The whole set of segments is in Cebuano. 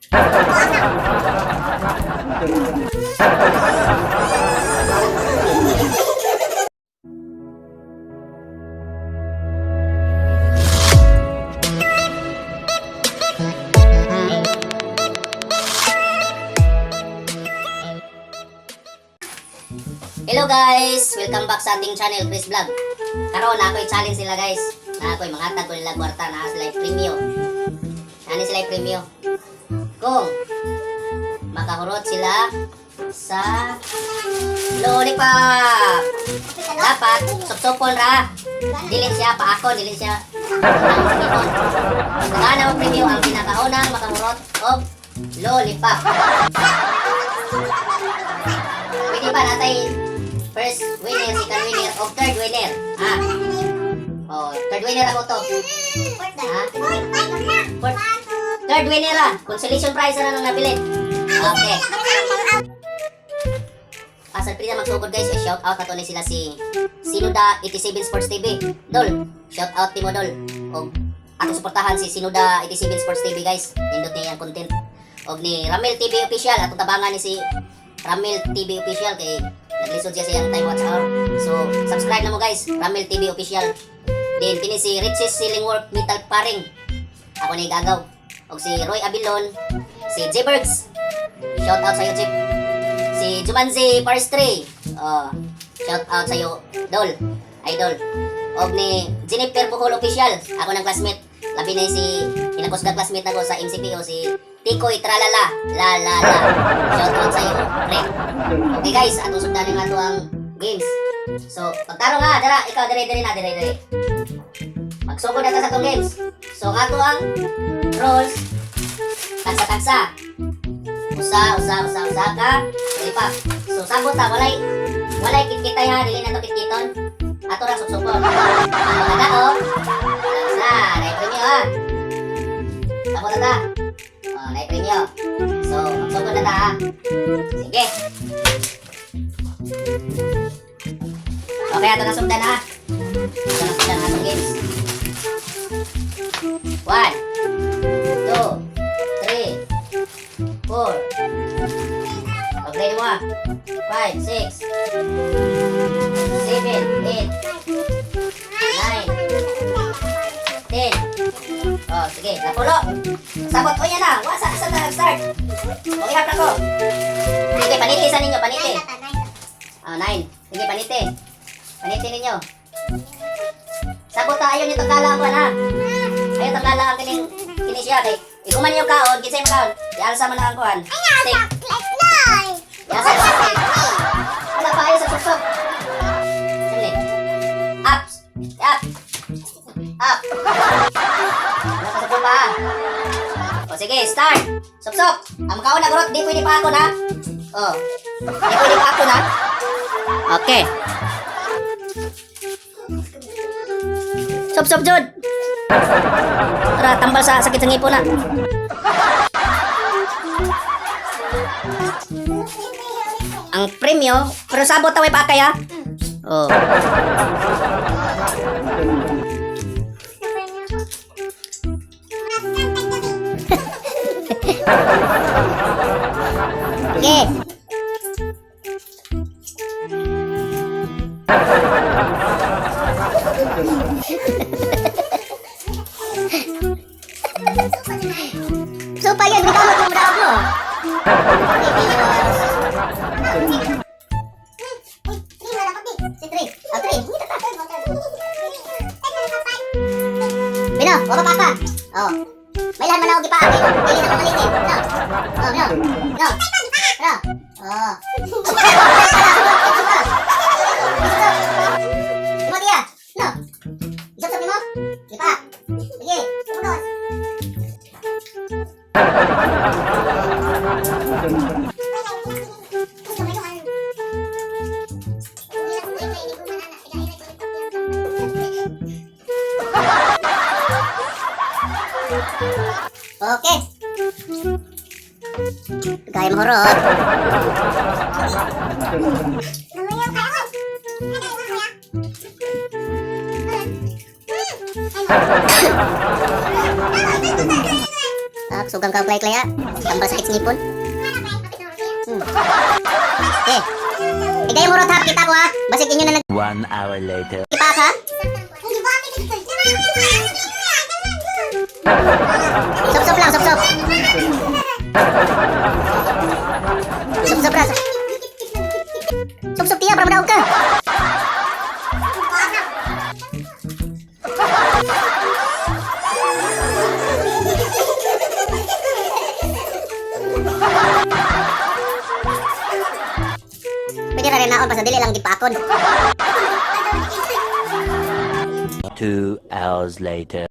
Hello guys! Welcome back sa ating channel, Chris Vlog. Karon na ako'y challenge nila, guys. Na ako'y mga ko nila kwarta na sila premyo. Ano sila premyo? Kung makahurot sila sa lollipop. Dapat supsupon ra. Dili siya paakon, dili siya ang sakipon. Nagana mo premyo ang pinakaunang makahurot og lollipop. Pwede pa natay first winner, second winner, o third winner. Ha? Oh, third winner ako to. Ha? Fourth. Third winner ah. Consolation prize na nang nabilin. Okay. Asa pili na magsugod, guys, eh, shout out na to ni sila si Sinuda 87 Sports TV. Dol, shout out timo, Dol. Og atong suportahan si Sinuda 87 Sports TV, guys. Nindot niya ang content. Og ni Ramel TV Official, atong tabangan ni si Ramel TV Official kay naglisod siya sa iyang time watch hour. So, subscribe na mo, guys, Ramel TV Official. Then kini si Rich's Ceiling Work Metal Paring. Ako ni gagaw. Og si Roy Abilon, si J-Bergs. Shout out sa iyo, Jeep. Si Jumanzi Forestry. Oh, shout out sa iyo, Dol. Idol. Og ni Jennifer Buhol Official. Ako ng classmate. Labi na si hinakusga classmate nako sa MCPO, si Tikoy Tralala. La la la. Shout out sa iyo, pre. Okay guys, atong sundan ang ato ang games. So, pagtarong ha, dara, ikaw dire dire na, dire dire. Magsugod na ta sa atong games. So, ang ato ang rules, tagsa-tagsa. Usa, usa, usa, usa ka. Lollipop. So, sabot ta, walay, walay kitkitay ha, dili na to kitkiton. Ato ra suksupon. Ang mga tao, na, naay premyo ha. Sabot na ta. Oh, naay premyo. So, magsugod na ta ha. Sige. Okay, ato na sundan ha. Ato na sundan ang atong games. One, two, three, four. Okay mo ah. Five, six, seven, eight, nine, 10. Oh, sige, napulo. Sabot ko yan na. Wasa, asa na start. Okay, hap na ko. Sige, paniti sa ninyo, paniti. Ah, nine. Sige, paniti. Paniti ninyo. Sabot ta, ayaw niyo tagkala ang kuwan ha. Ayaw tagkala ang kining kini siya kay ikuman niyo kaon, kinsay makaon. Ialsa man na ang kuwan. Stick. Ialsa ang stick. Wala pa, ayaw sa suksok. Sali. Up. Up. Up. Wala pa sa pa ha. O sige, start. Suksok. Ang makaon na gurot, di pwede pa ako na. Oh. Di pwede pa ako na. Okay. Sop sop jud. Tara, tambal sa sakit sa ngipon na. Ang premyo, pero sabot ta way paakay ha. Oh. Okay. So pa yan, kamot yung daog mo. Si three. Ah, three. Bino, wala pa pa. Oh. May lahat man ako gipa. Dili na mamalingin. No. Oh, no. No. No. Oh. Mo dia. No. Isap mo. Gipa. Sige. Unos. Okay. Gaya mo horot. Sugang ka klay klay ha. Tambal sakit sa ngipon. Okay. Ikaw yung murot ha, kita ko ha. Basig inyo na One hour later. nagkipak ha. Sop-sop lang, sop-sop. Sop-sop ra. Sop-sop tiya, para madaog ka. Pwede ra rin naon, basta dili lang gipakon. 2 hours later.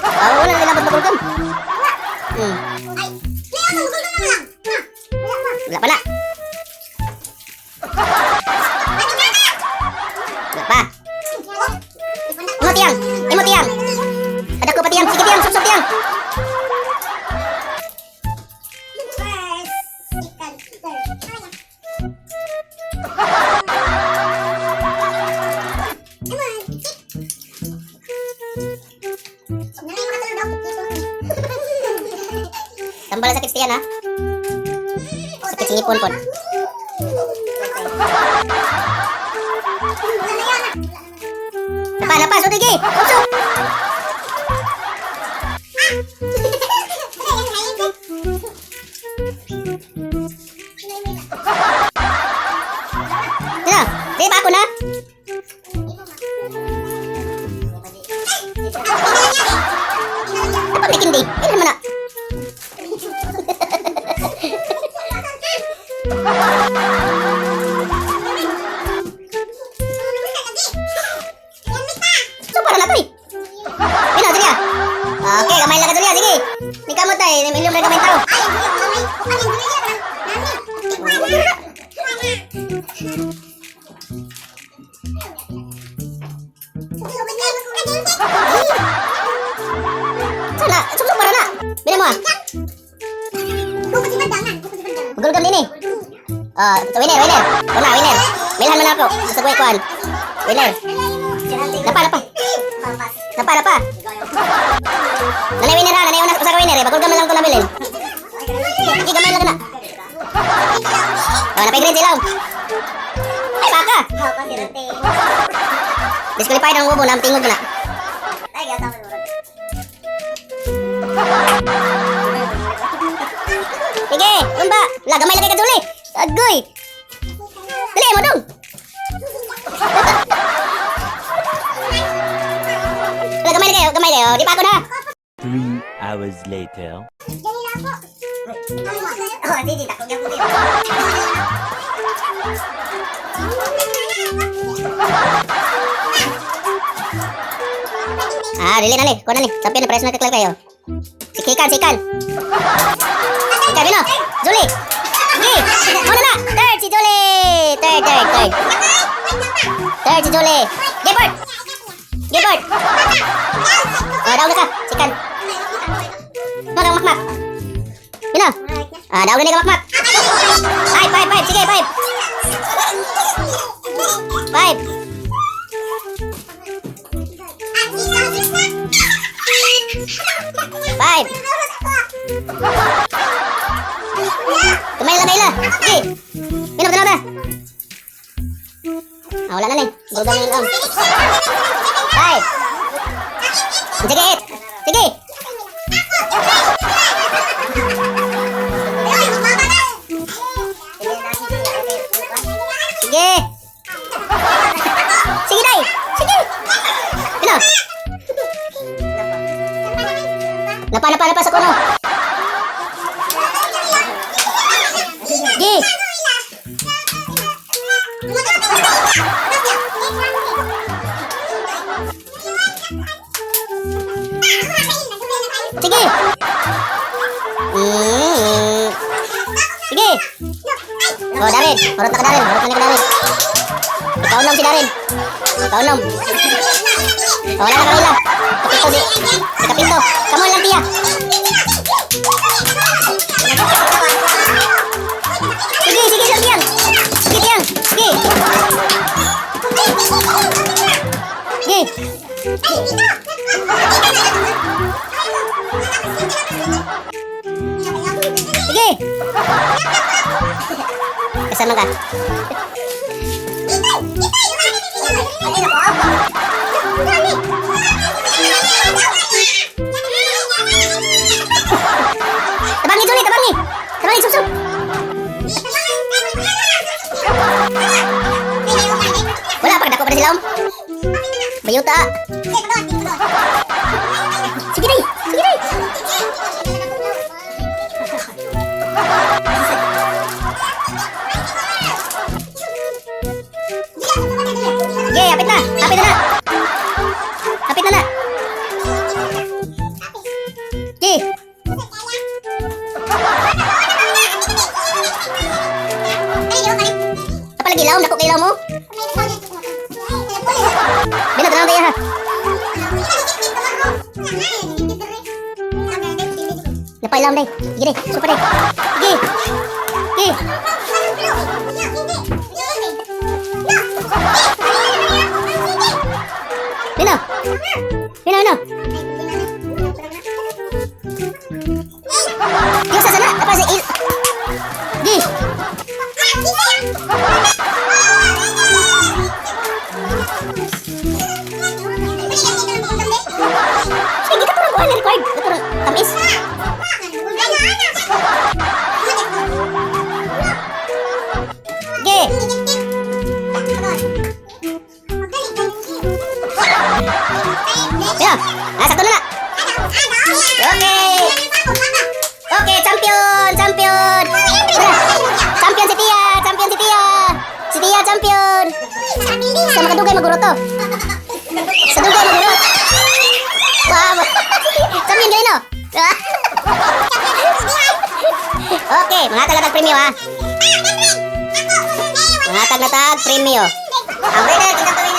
Oh, wala nilabot magulgam. Wala pa na. Wala pa. Imo tiyang, imo tiyang. Ada ko pa tiyang, sige tiyang, sup tiyang. Tambal sakit tiyan ha. Sakit sa ngipon pod. Napa, napa, suod gi. Sup, sup. Sino? Di ba ako na? Dapat may kindi. Ilan mo na? So para na to eh. Pino, Julia. Okay, kamay lang ka, Julia. Sige. Ni kamot tayo. Ilyong na kamay tao. Sana, sumsum para na. Bila mo ah. Magulgam din eh. Ah, winner, winner. Una, winner. Milhan mo na ako. Sa kuwan kuan. Winner. Napa, napa. Napa, napa. Nanay winner ha, nanay una usa ka winner eh. Bagulgam na lang to nabilin. Sige, gamay lang ka na. Oh, napay green silaw. Ay, baka. Disqualified ang ubo na tingog na. Sige, lumba. Wala, gamay lagi ka duli. Agoy. Dali mo dong. Wala, gamay lagi, gamay lagi. Oh, di pa ako na. 3 hours later. Oh, di, takong gyapon. Ah, dili na ni. Kuha na ni. Champion na press na kaklar kayo. Si Kikan, si Kikan. Kikan, Bino. Julie. Sige. Muna na. Third si Julie. Third, third, third. Third si Julie. Gilbert. Gilbert. Oh, daw na ka. Sikan. Magang makmak. Bino. Ah, daw na ni ka makmak. Five, five, five. Sige, five. Five. Five. Kamay lang, kaila. Sige. Bino, tanaw ta. Ah, wala na ni. Bulgang na lang. Five. Sige, eight. Sige. Sige. Sige, day. Sige. Bino. Napa, napa, napa sa kuno. Sige. Sige. Sige. Oh, Darren. Horot na ka, Darren. Horot na ka, Darren. Ikaw nom si Darren. Ikaw nom. Oh, wala na kaila. Kapito si Kapito. Come on lang, tiya. Sige, sige lang, tiyang. Sige, tiyang. Sige. Sige. Sige. Kasan man ka? Tabangi, Johnny, tabangi. Tabangi, sup-sup. Wala pa, dako pa na sila, om. Bayuta. Sige, day. Sige, day. Yeah, hapit na. Hapit na na. Hapit na na. Okay. Apalagi ilaw, dako kay ilaw mo. Bina, tanawon tayo ha. Napailam day. Sige day, super day. Sige. Sige. Bina. Bina, bina. Yung sa sana, apa sa il. Gi. Sige, katurang kuan required. Katurang tamis. Gi. Bina. Ah, sakto na na. Okay. Okay, champion, champion. Tara. Champion si Tia, champion si Tia. Si Tia champion. Sa mga dugay maguroto. Sa dugay magurot. Wow. Champion gani no? Okay, mga tagatag premyo ha. Mga tagatag premyo. Ang winner.